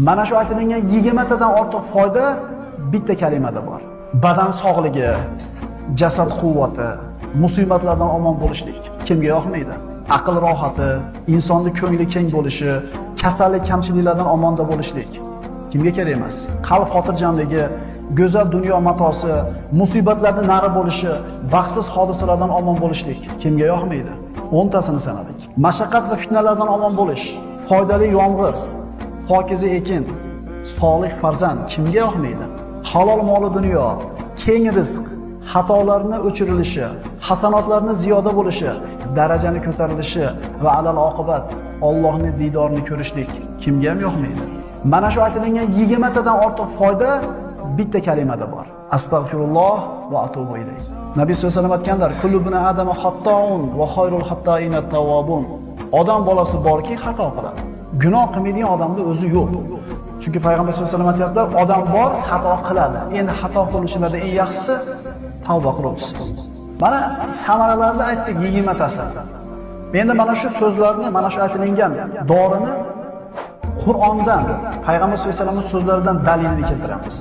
Mana shu aytilgan 20 tadan ortiq foyda bitta kalimada bor. Badan sog'ligi, jasad quvvati, musibatlardan omon bo'lishlik kimga yoqmaydi? Aql rohati, insonning ko'ngli keng bo'lishi, kasallik kamchiliklardan omonda bo'lishlik kimga kerak emas? Qalb xotirjamligi, go'zal dunyo matosi, musibatlardan nari bo'lishi, baxtsiz hodisalardan omon bo'lishlik kimga yoqmaydi? 10 tasini sanadik. Mashaqqat va fitnalardan omon bo'lish, foydali yomg'ir, pokiza ekin, solih farzand kimga yoqmaydi? Halol moli dunyo, keng rizq, xatolarni o'chirilishi, hasanotlarni ziyoda bo'lishi, darajani ko'tarilishi va alal oqibat Allohning diydorini ko'rishlik kimga ham yoqmaydi? Mana shu aytilgan 20 tadan ortiq foyda bitta kalimada bor. Astagfirulloh va atubu ilayh. Nabiy sollallohu alayhi vasallam aytganlar: "Kullu bani adama xattoun va xoyrul xattoina tawwabun." Odam bolasi borki xato qiladi. Gunoh qilmaydigan odamda o'zi yo'q. Chunki payg'ambar sollallohu alayhi vasallam aytayaptilar, odam bor xato qiladi. Endi xato qilishlarda eng yaxshisi tavba qiluvchisi. Mana samaralarni aytdik 20 tasi. Endi mana shu so'zlarni, mana shu aytilgan dorini Qur'ondan, payg'ambar sollallohu alayhi vasallamning so'zlaridan dalilni keltiramiz.